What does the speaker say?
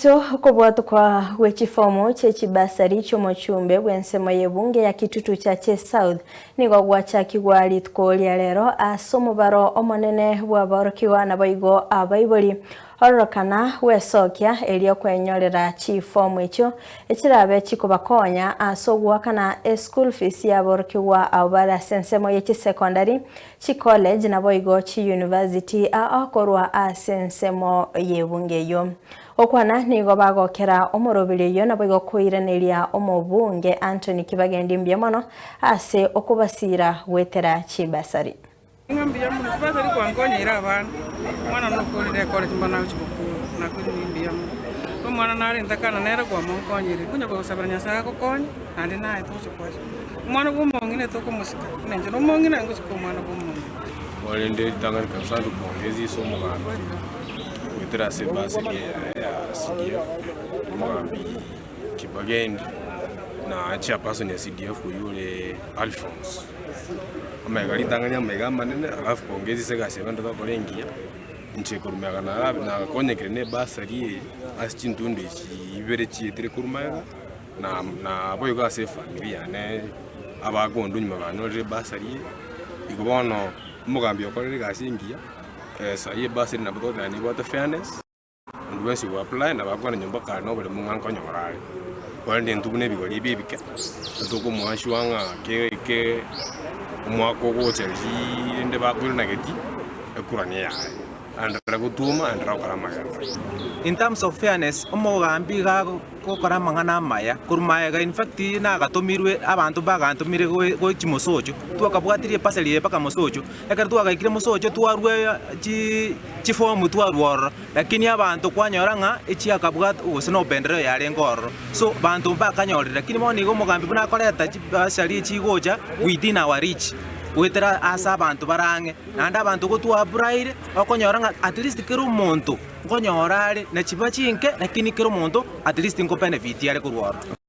bosio okobwatokwa gwe chifomu chie chibasari chi'omochumbe bw'ensemo y'ebunge ya Kitutu Chache South nigo gwachakigwa rituko ria rero ase omobaro omonene bw'aborokigwa naboigo abaibori Ororokana gwesokia erio kwenyorera chifomu echio echirabe chikobakonya ase ogoakana eschool fees y'aborokigwa abwo bare ase ensemo ye chisecondary, chicollege naboigo chiuniversity ao korwa ase ensemo y'ebunge eyio. Gokwana nigo bagokera omoroberi oyio naboigo koiraneria omobunge Anthony Kibagendi mbuya mono ase okobasira goetera chibasari. Ng'a mbuya mono, tibasari kwankonyeire abana, omwana nokorire ekore chimba nagochia gokora, nakoirire mbuya mono. Omwana nare ntakana nere kwamonkonyire, konya kogosabera Nyasaye agokonye, naende naye togochia koa esukuru. Omwana bwa omong'ina tokomosika, buna inche nomong'ina ngosika omwana bwa omong'ina. Korende ritang'ani kabisa ndikong'ezie ase omogambi goetera ase ebasari eye ya CDF, omogambi Kibagendi na chairperson ya CDF oywo ore Alphonse. Amaiga ritang'ani amaiga amanene alafu kong'esia ase egasi eye togokora engiya, inche korwa magega narabe nakonyekire na ebasari eye ase chintundu echi ibere chietire korwa magega, na naboigo ase efamiri yane abakondu nyuma banyorire ebasari eye, igo bono omogambi okorire egasi engiya, sai ebasari nabo togoteba nebwate fairness. Onde bwensi ogo apply nabo akwana nyomba kare na oboremo ng'a nkonyora are. Korende intwe buna ebigori ebi ebike, tokomoa sure ng'a ke ke omwaka ogocha riiii rende bakoirana geti, ekura neyaye. Aenderere gotwoma, aenderere gokora amagenderero. In terms of fairness, omogambi iga gokora amang'ana amaya, korwa magega in fact nagatomirwe abanto mbagantomire gochia mosocho, twakabwatirie epasari eye mpaka mosocho, ekero twagaikire mosocho twarwa chi chifomu twarwa ororo, lakini abanto kwanyora ng'a echiakabwat gose na opendeleo yarenge ororo, so banto mbakanyorire. Lakini bono iga omogambi buna akoreta chibasari echigocha within our reach, goetera ase abanto bare ang'e, naende abanto gotwaapuraire, okonyora ng'a at least kera omonto. Nkonyora are ne chiba chinke, lakini kera omonto at least nko benefit are korwa ororo.